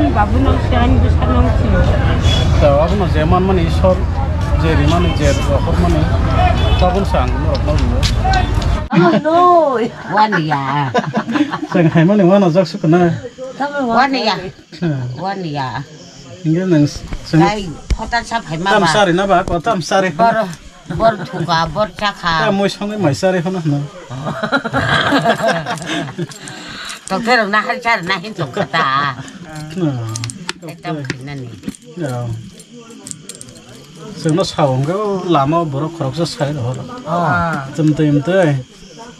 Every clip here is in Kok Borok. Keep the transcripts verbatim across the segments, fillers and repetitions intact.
Babu nang siang bwsa nang sio. Abono je manmani Isor, je rimani, je rohormani, tabuk se ang norokno rio. Waniya. Chwng haimani uanajak se kwna. Waniya. Waniya. Hingke nwng chwng Kai photar sa phaima tam ba. Sari na ba, ko tam sari. Bor, bor thuka, bor chakha. Ta mui songwi mai sari hono hno. Tokthai rok na hari sari na hin tongkha ta. Ekdam khainani. Ya. Chwngno sao hwnkhe o lama o borok khoroksa sai rohoro. Tumtwi mtwi.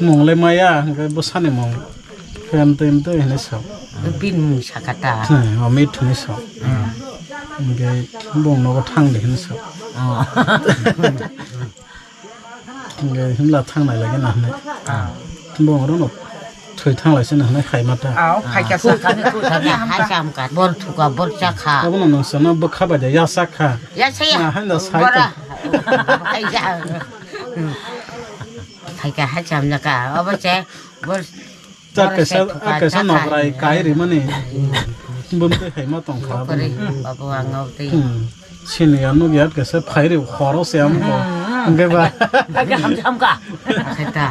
Mung le maya, hingke bwsani mung. Khe amtwi amtwi hinwi sa. Bini mung sakha ta. Hmm, o mit hinwi sa. Hmm. Hingke bung nogo thang di hinwi sa. Oh. Hingke himla thang nai lagi na hinwi. Ah. Bung oro no thwi thang lai se na hinwi khai mata. Aw, khai kha sa. Hai samka, bor thuka, bor chakha. Abono nung sana bwkha bai da ya sakha. Ya saya. Na handa sai ta. Bora. Hai ya. Phaikha hai chamjaka, obo se bor. Chak bor kaisa, sai a kaisa chakha nokrai hinwi. Kai rimani. Bumtwi haima tongkha. Bokori, babu ang tei. Hmm. Sini ya nuk ya kaisa phairi khoro se am bo. Hmm. Hingke ba. Phaikha hamjamka. Khaita.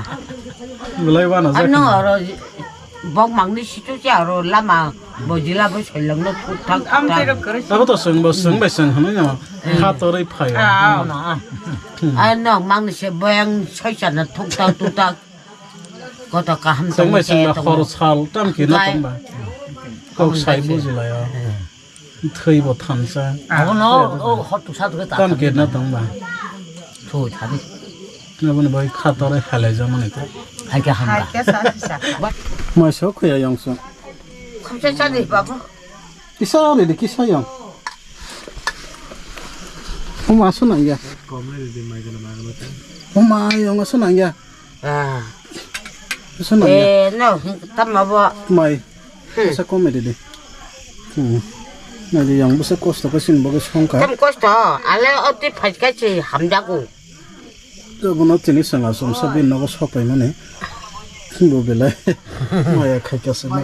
Belai wana jak. Ano oro bok mangni situ se oro lama bojila bo soilangno thuk thak thuk thak. Abo to seng bo seng bai seng hwnwi no. Hmm. Kha torwi phai. Ah. Hmm. Ano mangni se boyang soisana thuk thak thuk thak. Koto kaham tong se tong. Sengba hor sal tam khe na tong ba. Kok sai buji lai o. Thwi bo thansa. Abono o hor tu sa tu ta. Tam khe na tong ba. Thu thani. Naboni bai khator hai lai jamani ta. Hai khe ham ba. Hai khe sa sa. Mai so khoya yong so. Kham sa sa ni babu. Kisa le de kisa yong. Oma so nang ya. Oma yong so nang ya. Ah. Bisa nang ya. Eh, no, tamo bo. Mai. Hmm. Bisa kome de de. Hmm. Na de yang bisa kosto ka sin bo songka. Tam kosto, ale oti phai ka si hamjago. To bono tini sanga som sa bin nogo sopai mane. Bo belai. Maya khai ka sanga.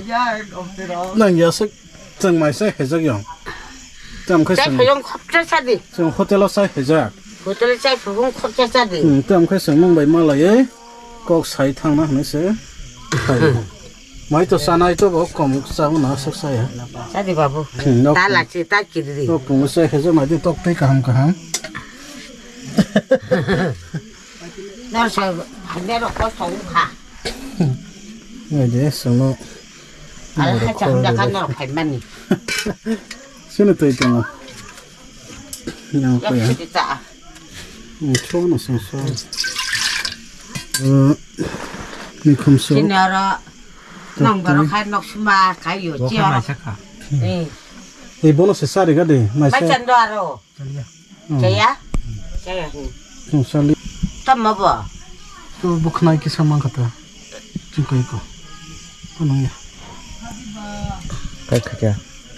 Nang ya se Chwng mai sai hejak yong. Tam khe chai chwng phuyung khopcha sadi. Chwng hotel o sai hejak. Hotel o chai phuyung khopcha sadi. Hmm, tam khe chwng nwng bai malai kok sai thangna hwnwi se. Mai to sanai to bo kom sa na sak saya. Sadi babu. Hmm, nok ta la chi ta kiri. Nok pung sai hejak mai de tok tei kaham kaham. Nor sa hande ro ko song kha. Ngai de sono. Ala ha cham da kan ro khai mani. Sini tei tong. Yang ko ya. Yang sidi ta. Ni cho na song so. Eh, ni khum so. Sini ro. Nong bar khai nok sima khai yo chi ro. Eh. Ei bono se sari ga de. Mai se. Mai chan do aro. Chaya? Chaya, hmm. Tamo bo? To bukhnai kisa mang kata. Chingkai ko. Ko nang ya. Kai kha kya?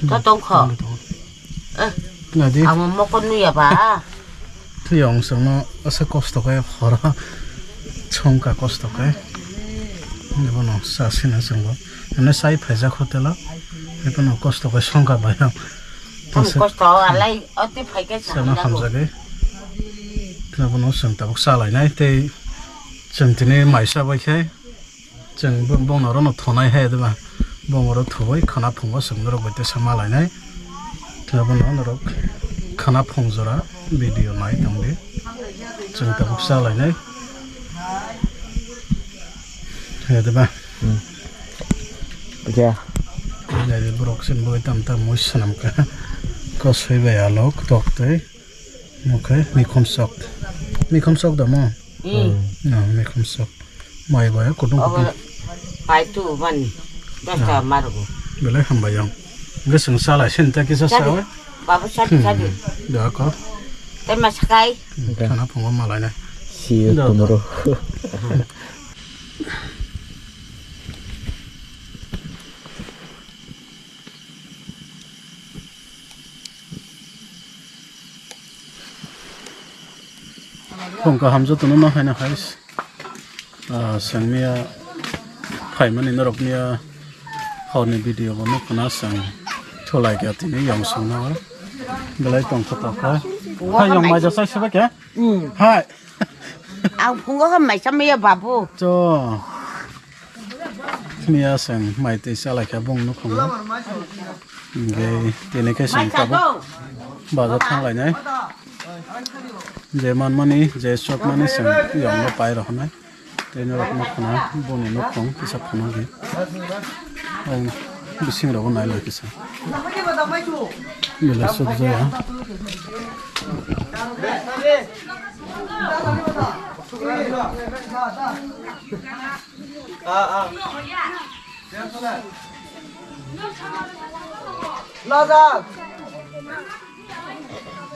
To tong kho. Tong, tong. Eh. Na di. Amo moko nuya ba. Thuyong songno asa kosto kai horo. Chongka kosto kai. Bono sa sina songbo. Ane sai phaijak hotelo. Bono kosto kai songka bai. Ang kosto alai oti phaikhe sana hamjagwi. Khwna bono chwng tabuk chalainai tei chwng tini maisa bai khe chwng bo-, bono rono thonai hai diba. Bono ro thubai khwna phungo chwng norok bai tesa malainai. Khwna bono norok khwna phung jora video nai tongdi. Chwng tabuk chalainai. Hai diba. Hmm. Ya. Nai borok sin boi tam tam mui swnam ka. Kosoi bai alok tok tei. Oke, mikhum sok. Mikhum sok da mo? Hmm. No, mikhum sok. Mai bai kutung kutung. Pai tu man. Dasta margo. Belai hambai yang. Ge sing salai sin ta kisa sawe. Babu sadi sadi. Da ko. Te masakai. Khana phungo malai na. See you tomorrow. Phung kaham jotono no haino hai, ah, chwng miya phaimani norok miya horni video bo nukha na chwng Tholai kha tini yong songno. Belai tongkha tongkha. Phungo Hai, yong hambai. Mai jasai sebe khe? Hmm. Hai. Ang phungo hambai chamaya babu. To. Tini aseng mai twi chalai kha bung nukhung. Nge tini khe seng tabuk. Bajar thanglainai. Je manmani, je sokmani seng yongno pai rohornai. Tei norok nukho na boni nukhung kisa phunukdi. Ang bising rogo nai lai kisa. Belai sukjaya. Lajak.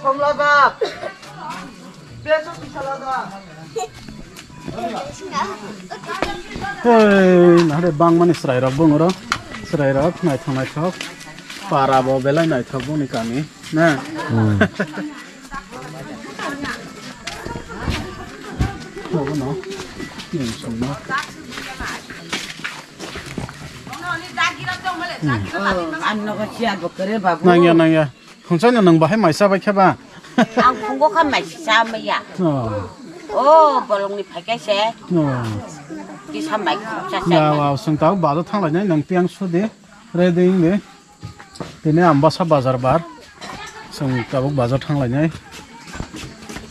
Somlajak. Beso kisa lajak. Hei, nahare bangmani chwrairok bung oro. Chwrairok naithok naithok. Para bo belai naithok boni kami. Na? Hmm. Obono. Yung songno. Ang nogo siya bo kere babu. Nangya, nangya. Khungsa no nwng bahai mai cha bai khe ba? Ang phungo kha mai cha maya. Oh. Oh, bolong ni phai khe se. Oh. Kisa mai khungsa se. Ya, wa, sung tau bazo thang lai nai nwng piang su de. Ready de. Tini Ambasa bazar bar. Sung tabuk bazo thang lai nai.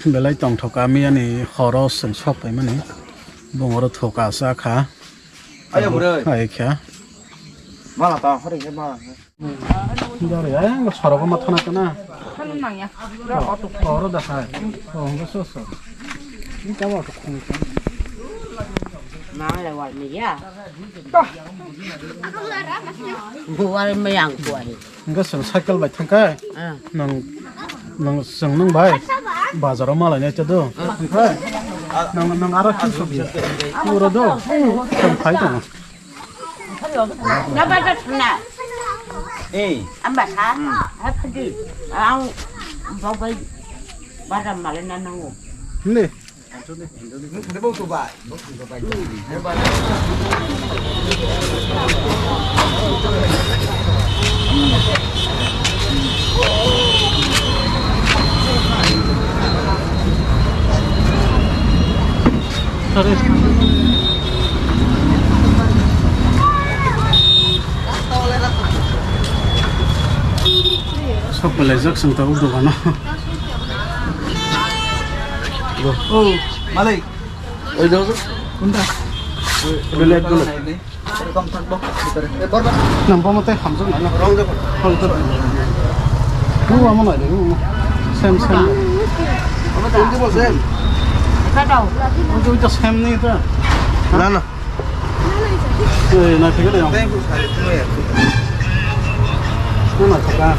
Belai tong thok kami ani horo sung sok pai mani. Bung oro thoka sa kha. Ayo, bwrwi. Hai kha. Mala ta, hore khe mala. Jare, ay, ang sorogo ma thana kana. Thana nangya. Oro da hai. Oh, hwnba so so. Ni tamo to khung khung. Na le war mi ya. War mi yang kuai. Hwnba so cycle bai thangkai. Ah. Nang, nang, seng nang bai. Bazar o malai nai te do. Ah. Thangkai. Nang, nang aro ki so bi. Uro do. Thang khai to. Na bazar thangna. Eh. Ambasa. Hmm. Hai phadi. Ang babai bazar malai na nango. Hindi. Sorry. Sok pelaijak song tabuk dogano. Oh, malik. Oi, dong. Kunta? Oi, oi, oi, oi. Nang bo mate hamjak nai na. Wrong de. Hoi to. Bo amo nai de, bo amo. Same, same. Amo to. Amo to same. Amo to same ni ta. Na, na. Ei, nai thik de. Thank you, sir. Nang na thaka.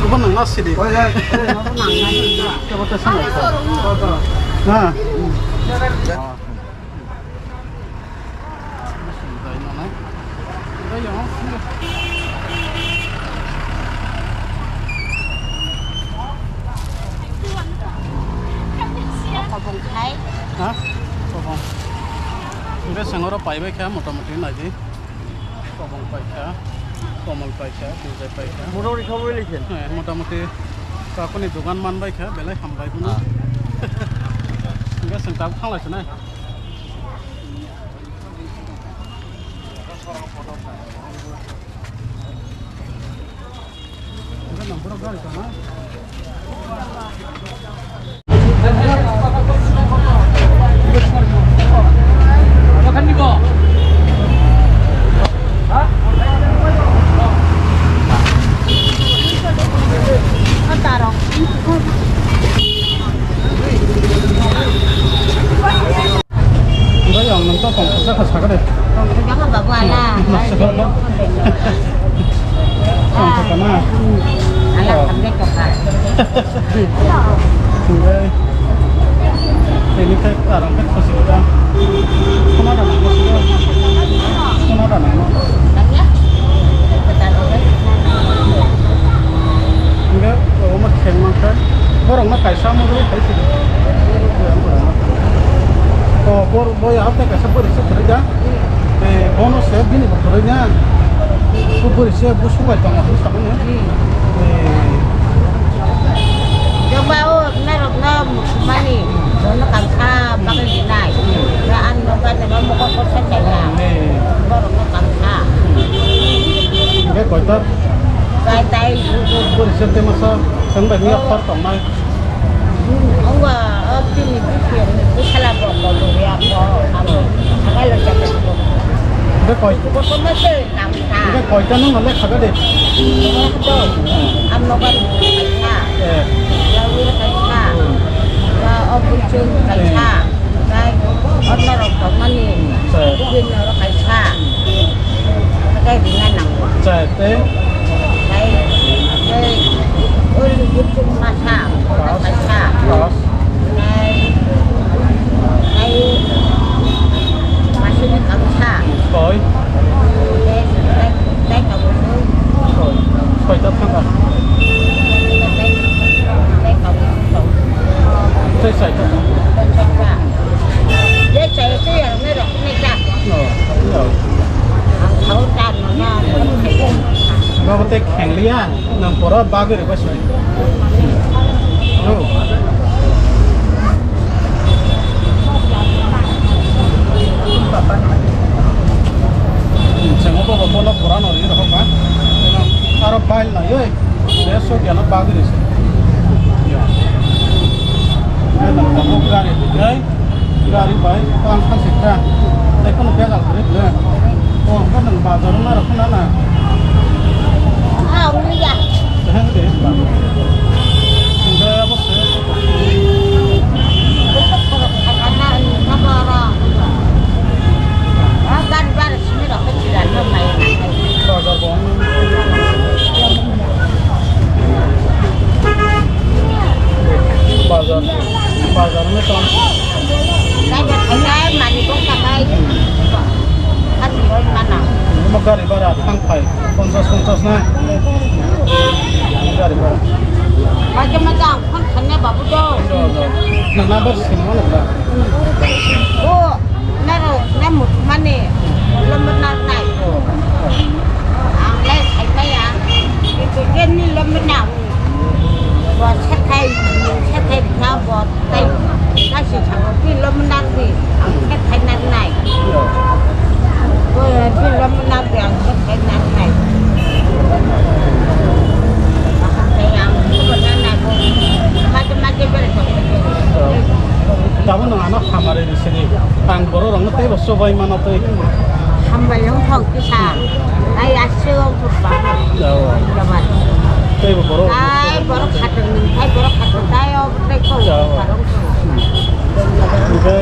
Obo nang na sidi. Oi, oi. Obo nang na. Obo ta sana. Na. Kobong khai. Ha? Kobong. Hingke sengoro paibai kha, motamoti naidi. Kobong paikha, komol paikha, twijai paikha. Motamoti kabo bai laikha. Eh, motamoti kakoni dogan manbai kha, belai hambai bono. Ah. Hingke seng tabuk thanglai sinai. Bai ang nang to tong kha sakha de. Tong kha babu ala. Tong kha kana. Ala hamle to kha. Bai. Ini kai arang kai khosik ta. Kuna da nang khosik. Kuna da nang. Nang ya. Hingke omo kheng mankha, borokno kaisa mugwi hai sidi. O bor-, bo ya hapta kaisa bwrwi se kwrwi da. Eh, bono se bini bo kwrwi na. Kubui se busu bai tongo, busu tongo ne? Hmm. Eh. Jaba o, narok no musulmani, jono kamsa bagwi dinai. Hmm. Ya an no gani ba mokol kosa chaya. Hmm. Borok no kamsa. Hingke koita? Bai tai. Kubui se te masa, sen bai miya khor tongnai. Awa, o, tini bisi, bisi sala bo, bo, bo, ya, bo, abo, sakai lo jaga bo. Hingke koi-, bo, bo, ma se, nang sa. Hingke koita nung nale khaga de? Bo, bo, am nogan kaisa. Eh. Yawi kaisa. Hmm. Ya, o, buchung kaisa. Eh. Nai, o, norok tongmani. Eh. Bini norok kaisa. Hingke rina nango. Chai tei? Chai, tei, oi, YouTube masa, masa. Tei, tei, masini kamsa. Koi? Tei, tei, tei, kabusu. Koi? Koi ta thangka? Tei, tei, kabusu. Tei, sai ta? Tei, sai ta. Ye, chai, tei, ya, me rok. Bago tei khengliya, nang pora bagwi rwbaisi. Chwngno bobo bono pora no ri rwkha. Aro bail naiwi. Be sokya no bagwi rwse. Ya. Be nang tabuk gari hwnwi, gari bai tang kha sikha. Tei kono bejal kwrwi le. O, hwnba nang bazar na rw khna na. Ah, ungya. Tei hwnde ba. Hwnde abo se. Gari bar. Bazar bo. Bazar, bazar ni tong. Mo gari bara thang phai, ponchas, ponchas na. Gari bara. Baca macam, kan kena babu dong. Nang number sim mana ba? Oh. Naro, na muthmani, lombo na nai. Ang lai khai maya. Itu dia ni lombo na. Bo sathai, sathai na bo tai. Kasi sa bo pi lombo na ni. Ang sathai na nai. Bo pi lombo na bi ang sathai na nai. Ang sathai ang ko na na bo. Mate mate bere ko. Tamo nang ano hamare. Sini, ang borok rokno teibo chobai mano tei. Hambai wng thong kisa. Ai aswk wng thok ba. Jao. Jaman. Teibo borok rokno. Ai borok khatung ni, ai borok khatung tai o tei kok. Jao. Hingke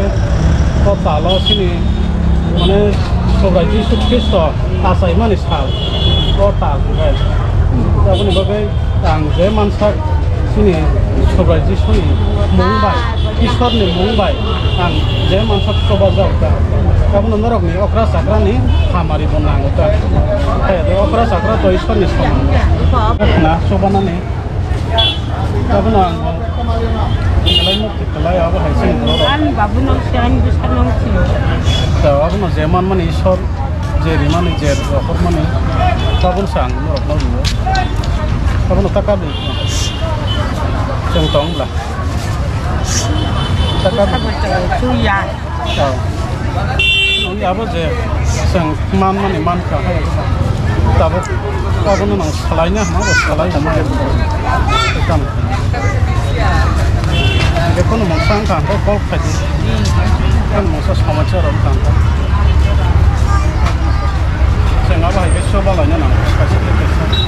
o talo sini, mane, Sobrai Jisu Khristo achaimani sal. O tal hingke. Aboni bagwi Ang je mansak chini Sobrai Jisuni mung bai, Ishwarni mung bai ang je mansak choba jak ta. Abono norokni okra chakrani hamari bo nango ta. Hai de okra chakra to Ishwarni soman. Na chobanani. Abono ang belai mukti belai abo hai chini borok. Ang babu nang siang bisa nang sini. Ta abono je manmani Ishwar. Je rimani, je rohormani, tabun sa ang norok no rio. Tabun ta kabi. Chwng tong bla. Ta kabi. Sabo chwng chuya. Tao. Ui abo je chwng man mani man ka hai. Tabuk, tabuk no nang salai na hama bo salai na ma. Tam. Jekono mungsa wngkha ang khe call khaidi. Ani mungsa somosa rok wngkha ang khe. Chwng abo hai khe choba laina nang khe kaisa khe kaisa.